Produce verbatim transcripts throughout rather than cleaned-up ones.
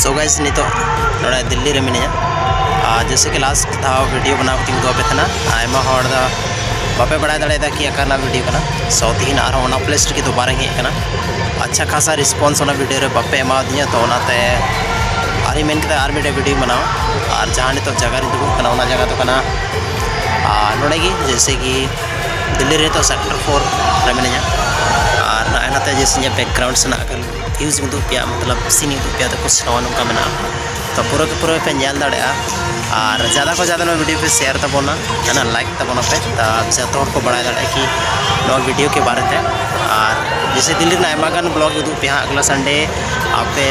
So guys, ᱱᱤᱛᱚᱜ ᱱᱚᱰᱮ ᱫᱤᱞᱞᱤ ᱨᱮ ᱢᱤᱱᱟᱹᱧᱟ᱾ ᱟᱨ ᱡᱮᱭᱥᱮ ᱠᱤ ᱞᱟᱥᱴ ᱫᱷᱟᱣ ᱵᱷᱤᱰᱤᱭᱳ ᱵᱮᱱᱟᱣ ᱠᱟᱛᱮᱧ ᱩᱫᱩᱜ ᱟᱯᱮ ᱛᱟᱦᱮᱱᱟ, ᱟᱭᱢᱟ ᱦᱚᱲ ᱫᱚ ᱵᱟᱯᱮ ᱵᱟᱲᱟᱭ ᱫᱟᱲᱮᱭᱟᱫᱟ ᱠᱤ ᱚᱠᱟ ᱨᱮᱱᱟᱜ ᱵᱷᱤᱰᱤᱭᱳ ᱠᱟᱱᱟ᱾ ᱥᱚ ᱛᱤᱦᱤᱧ ᱟᱨᱦᱚᱸ ᱚᱱᱟ ᱯᱞᱮᱥ ᱨᱮᱜᱮ ᱫᱚᱵᱟᱨᱟᱧ ᱦᱮᱡ ᱟᱠᱟᱱᱟ᱾ ᱟᱪᱪᱷᱟ ᱠᱷᱟᱥᱟ ᱨᱮᱥᱯᱚᱱᱥ ᱚᱱᱟ ᱵᱷᱤᱰᱤᱭᱳ ᱨᱮ ᱵᱟᱯᱮ ᱮᱢᱟᱣᱫᱤᱧᱟ, ᱛᱚ ᱚᱱᱟᱛᱮ ᱟᱨᱤᱧ ᱢᱮᱱ ᱠᱮᱫᱟ ᱟᱨ ᱢᱤᱫᱴᱮᱡ ᱵᱷᱤᱰᱤᱭᱳ ᱵᱮᱱᱟᱣᱟ᱾ ᱟᱨ ᱡᱟᱦᱟᱸ ᱱᱤᱛᱚᱜ ᱡᱟᱭᱜᱟ ᱨᱮᱧ ᱫᱩᱲᱩᱵ ᱠᱟᱱᱟ, ᱚᱱᱟ ᱡᱟᱭᱜᱟ ᱫᱚ ᱠᱟᱱᱟ, ᱟᱨ ᱱᱚᱰᱮ ᱜᱮ ᱡᱮᱭᱥᱮ ᱠᱤ ᱫᱤᱞᱞᱤ ᱨᱮ ᱱᱤᱛᱚᱜ ᱥᱮᱠᱴᱚᱨ ᱯᱷᱳᱨ ᱨᱮ ᱢᱤᱱᱟᱹᱧᱟ᱾ ᱟᱨ ᱱᱚᱜᱼᱚᱭ ᱱᱚᱛᱮ ᱡᱮᱭᱥᱮ ᱤᱧᱟᱹᱜ ᱵᱮᱠᱜᱨᱟᱣᱩᱱᱰ ᱥᱮᱱᱟᱜ ᱟᱜᱟᱨ ᱵᱷᱤᱭᱩᱡᱽ ᱩᱫᱩᱜ ᱯᱮᱭᱟ, ᱢᱚᱛᱞᱚᱵ ᱥᱤᱱ ᱩᱫᱩᱜ ᱯᱮᱭᱟ, ᱛᱚ ᱠᱩᱪ ᱱᱚᱣᱟ ᱱᱚᱝᱠᱟ ᱢᱮᱱᱟᱜᱼᱟ᱾ ᱛᱚ ᱯᱩᱨᱟᱹ ᱠᱮ ᱯᱩᱨᱟᱹ ᱯᱮ ᱧᱮᱞ ᱫᱟᱲᱮᱭᱟᱜᱼᱟ᱾ ᱟᱨ ᱡᱟᱫᱟ ᱠᱷᱚᱱ ᱡᱟᱫᱟ ᱱᱚᱣᱟ ᱵᱷᱤᱰᱤᱭᱳ ᱯᱮ ᱥᱮᱭᱟᱨ ᱛᱟᱵᱚᱱᱟ, ᱦᱮᱸ, ᱞᱟᱭᱤᱠ ᱛᱟᱵᱚᱱᱟ ᱯᱮ᱾ ᱛᱟ ᱡᱚᱛᱚ ᱦᱚᱲ ᱠᱚ ᱵᱟᱲᱟᱭ ᱫᱟᱲᱮᱭᱟᱜᱼᱟ ᱠᱤ ᱱᱚᱣᱟ ᱵᱷᱤᱰᱤᱭᱳ ᱠᱮ ᱵᱟᱨᱮ ᱛᱮ᱾ ᱟᱨ ᱡᱮᱭᱥᱮ ᱫᱤᱞᱞᱤ ᱨᱮᱱᱟᱜ ᱟᱭᱢᱟ ᱜᱟᱱ ᱵᱞᱚᱜ ᱩᱫᱩᱜ ᱯᱮᱭᱟ ᱦᱟᱸᱜ, ᱟᱜᱽᱞᱟ ᱥᱟᱱᱰᱮ ᱟᱯᱮ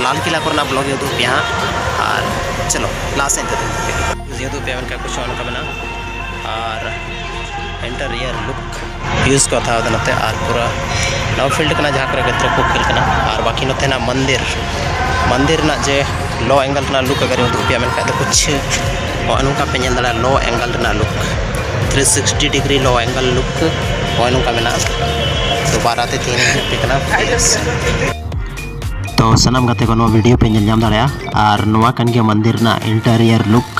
ᱞᱟᱞ ᱠᱤᱞᱟ ᱠᱚᱨᱮᱱᱟᱜ ᱵᱞᱚᱜ ᱩᱫᱩᱜ ᱯᱮᱭᱟ ᱦᱟᱸᱜ᱾ ᱟᱨ ᱪᱚᱞᱚ ᱞᱟᱦᱟ ᱥᱮᱫ ᱛᱮ ᱩᱫᱩᱜ ᱯᱮᱭᱟ, ᱩᱫᱩᱜ ᱯᱮᱭᱟ ᱢᱮᱱᱠᱷᱟᱱ ᱠᱩᱪ ᱱᱚᱝᱠᱟ ᱢᱮᱱᱟᱜᱼᱟ᱾ ᱟᱨ ᱤᱱᱴᱮᱨᱤᱭᱟᱨ ᱞᱩᱠ ᱵᱷᱤᱭᱩᱡᱽ ᱠᱚ ᱦᱟᱛᱟᱣ ᱮᱫᱟ ᱱᱚᱛᱮ, ᱟᱨ ᱯᱩᱨᱟᱹ ᱱᱚᱣᱟ ᱯᱷᱤᱞᱰ ᱠᱟᱱᱟ ᱡᱟᱦᱟᱸ ᱠᱚᱨᱮ ᱜᱤᱫᱽᱨᱟᱹ ᱠᱚ ᱠᱷᱮᱞ ᱠᱟᱱᱟ᱾ ᱟᱨ ᱵᱟᱹᱠᱤ ᱱᱚᱛᱮᱱᱟᱜ ᱢᱚᱱᱫᱤᱨ, ᱢᱚᱱᱫᱤᱨ ᱨᱮᱱᱟᱜ ᱡᱮ ᱞᱳ ᱮᱝᱜᱮᱞ ᱨᱮᱱᱟᱜ ᱞᱩᱠ ᱟᱜᱟᱨ ᱩᱫᱩᱜ ᱯᱮᱭᱟ ᱢᱮᱱᱠᱷᱟᱱ ᱫᱚ ᱠᱩᱪᱷ ᱱᱚᱜᱼᱚ ᱱᱚᱝᱠᱟ ᱯᱮ ᱧᱮᱞ ᱫᱟᱲᱮᱭᱟᱜᱼᱟ, ᱞᱳ ᱮᱝᱜᱮᱞ ᱨᱮᱱᱟᱜ ᱞᱩᱠ, ᱛᱷᱨᱤ ᱥᱤᱠᱥᱴᱤ ᱰᱤᱜᱽᱨᱤ ᱞᱳ ᱮᱝᱜᱮᱞ ᱞᱩᱠ ᱱᱚᱜᱼᱚ ᱱᱚᱝᱠᱟ ᱢᱮᱱᱟᱜᱼᱟ᱾ ᱫᱚᱵᱟᱨᱟ ᱛᱮ ᱛᱮᱦᱮᱧ ᱦᱮᱡ ᱟᱯᱮ ᱠᱟᱱᱟ᱾ ᱛᱚ ᱥᱟᱱᱟᱢ ᱜᱟᱛᱮ ᱠᱚ ᱱᱚᱣᱟ ᱵᱷᱤᱰᱤᱭᱳ ᱯᱮ ᱧᱮᱞ ᱧᱟᱢ ᱫᱟᱲᱮᱭᱟᱜᱼᱟ᱾ ᱟᱨ ᱱᱚᱣᱟ ᱠᱟᱱ ᱜᱮᱭᱟ ᱢᱚᱱᱫᱤᱨ ᱨᱮᱱᱟᱜ ᱤᱱᱴᱮᱨᱤᱭᱟᱨ ᱞᱩᱠ᱾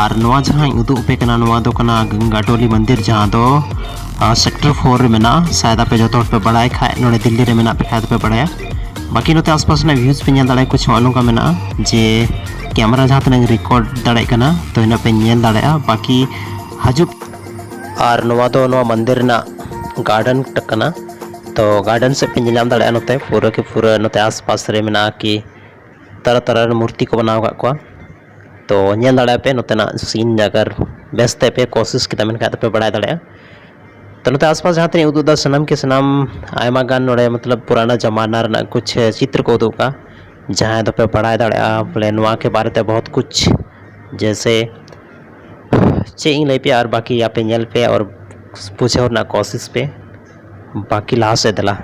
ᱟᱨ ᱱᱚᱣᱟ ᱡᱟᱦᱟᱸᱧ ᱩᱫᱩᱜ ᱟᱯᱮ ᱠᱟᱱᱟ, ᱱᱚᱣᱟ ᱫᱚ ᱠᱟᱱᱟ ᱜᱚᱝᱜᱟᱴᱚᱞᱤ ᱢᱚᱱᱫᱤᱨ, ᱡᱟᱦᱟᱸ ᱫᱚ ᱥᱮᱠᱴᱚᱨ ᱯᱷᱳᱨ ᱨᱮ ᱢᱮᱱᱟᱜᱼᱟ᱾ ᱥᱟᱭᱫ ᱟᱯᱮ ᱡᱚᱛᱚ ᱦᱚᱲ ᱯᱮ ᱵᱟᱲᱟᱭ ᱠᱷᱟᱡ, ᱱᱚᱰᱮ ᱫᱤᱞᱞᱤ ᱨᱮ ᱢᱮᱱᱟᱜ ᱯᱮ ᱠᱷᱟᱡ ᱫᱚᱯᱮ ᱵᱟᱲᱟᱭᱟ᱾ ᱵᱟᱹᱠᱤ ᱱᱚᱛᱮ ᱟᱥᱯᱟᱥ ᱨᱮᱱᱟᱜ ᱵᱷᱤᱭᱩᱡᱽ ᱯᱮ ᱧᱮᱞ ᱫᱟᱲᱮᱭᱟᱜᱼᱟ, ᱠᱩᱪᱷ ᱱᱚᱜᱼᱚ ᱱᱚᱝᱠᱟ ᱢᱮᱱᱟᱜᱼᱟ ᱡᱮ ᱠᱮᱢᱮᱨᱟ ᱡᱟᱦᱟᱸ ᱛᱤᱱᱟᱹᱜ ᱨᱮᱠᱚᱨᱰ ᱫᱟᱲᱮᱭᱟᱜ ᱠᱟᱱᱟ, ᱛᱚ ᱤᱱᱟᱹᱜ ᱯᱮ ᱧᱮᱞ ᱫᱟᱲᱮᱭᱟᱜᱼᱟ᱾ ᱵᱟᱹᱠᱤ ᱦᱤᱡᱩᱜ ᱟᱨ ᱱᱚᱣᱟ ᱫᱚ ᱱᱚᱣᱟ ᱢᱚᱱᱫᱤᱨ ᱨᱮᱱᱟᱜ ᱜᱟᱨᱰᱮᱱ ᱠᱟᱱᱟ᱾ ᱛᱚ ᱜᱟᱨᱰᱮᱱ ᱥᱮᱫ ᱯᱮ ᱧᱮᱞ ᱧᱟᱢ ᱫᱟᱲᱮᱭᱟᱜᱼᱟ, ᱱᱚᱛᱮ ᱯᱩᱨᱟᱹ ᱠᱮ ᱯᱩᱨᱟᱹ ᱱᱚᱛᱮ ᱟᱥᱯᱟᱥ ᱨᱮ ᱢᱮᱱᱟᱜᱼᱟ ᱠᱤ ᱛᱟᱨᱟ ᱛᱟᱨᱟ ᱨᱮᱱ ᱢᱩᱨᱛᱤ ᱠᱚ ᱵᱮᱱᱟᱣ ᱟᱠᱟᱫ ᱠᱚᱣᱟ᱾ ᱛᱚ ᱧᱮᱞ ᱫᱟᱲᱮᱭᱟᱜᱼᱟ ᱯᱮ ᱱᱚᱛᱮᱱᱟᱜ ᱥᱤᱱ, ᱟᱜᱟᱨ ᱵᱮᱥ ᱛᱮ ᱯᱮ ᱠᱳᱥᱤᱥ ᱠᱮᱫᱟ ᱢᱮᱱᱠᱷᱟᱱ ᱫᱚᱯᱮ ᱵᱟᱲᱟᱭ ᱫᱟᱲᱮᱭᱟᱜᱼᱟ᱾ ᱛᱚ ᱱᱚᱛᱮ ᱟᱥᱯᱟᱥ ᱡᱟᱦᱟᱸ ᱛᱤᱱᱟᱹᱜ ᱩᱫᱩᱜ ᱮᱫᱟ, ᱥᱟᱱᱟᱢ ᱠᱮ ᱥᱟᱱᱟᱢ ᱟᱭᱢᱟ ᱜᱟᱱ ᱱᱚᱰᱮ ᱢᱚᱛᱞᱚᱵ ᱯᱩᱨᱟᱱᱟ ᱡᱟᱢᱟᱱᱟ ᱨᱮᱱᱟᱜ ᱠᱩᱪᱷ ᱪᱤᱛᱨᱚ ᱠᱚ ᱩᱫᱩᱜ ᱟᱠᱟᱫᱼᱟ, ᱡᱟᱦᱟᱸᱭ ᱫᱚᱯᱮ ᱵᱟᱲᱟᱭ ᱫᱟᱲᱮᱭᱟᱜᱼᱟ ᱵᱚᱞᱮ ᱱᱚᱣᱟ ᱠᱮ ᱵᱟᱨᱮ ᱛᱮ ᱵᱚᱦᱩᱛ ᱠᱩᱪᱷ, ᱡᱮᱭᱥᱮ ᱪᱮᱫ ᱤᱧ ᱞᱟᱹᱭ ᱯᱮᱭᱟ, ᱟᱨ ᱵᱟᱹᱠᱤ ᱟᱯᱮ ᱧᱮᱞ ᱯᱮ ᱟᱨ ᱵᱩᱡᱷᱟᱹᱣ ᱨᱮᱱᱟᱜ ᱠᱳᱥᱤᱥ ᱯᱮ᱾ ᱵᱟᱹᱠᱤ ᱞᱟᱦᱟ ᱥᱮᱫ ᱫᱮᱞᱟ᱾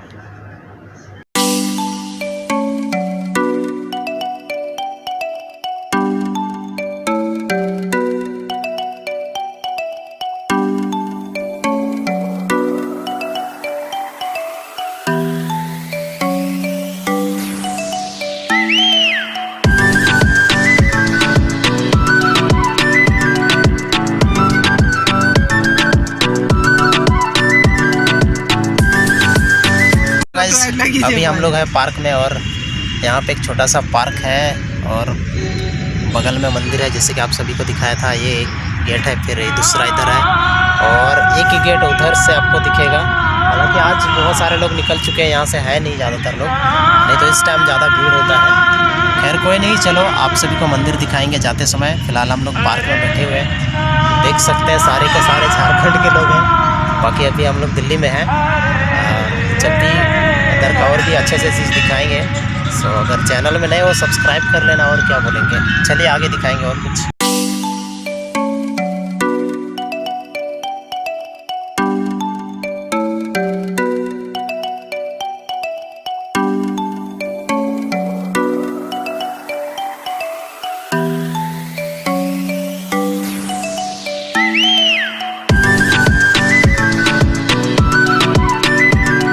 अभी हम लोग हैं पार्क में और यहाँ पे एक छोटा सा पार्क है और बगल में मंदिर है, जैसे कि आप सभी को दिखाया था। ये एक गेट है, फिर ये दूसरा इधर है और एक ही गेट उधर से आपको दिखेगा। हालांकि आज बहुत सारे लोग निकल चुके हैं, यहाँ से है नहीं ज़्यादातर लोग, नहीं तो इस टाइम ज़्यादा भीड़ होता है। खैर कोई नहीं, चलो आप सभी को मंदिर दिखाएंगे जाते समय। फिलहाल हम लोग पार्क में बैठे हुए हैं, देख सकते हैं सारे के सारे झारखंड के लोग हैं, बाकी अभी हम लोग दिल्ली में हैं। अ, जब भी इधर का और भी अच्छे अच्छे चीज़ दिखाएंगे। सो अगर चैनल में नए हो, सब्सक्राइब कर लेना, और क्या बोलेंगे। चलिए आगे दिखाएंगे और कुछ।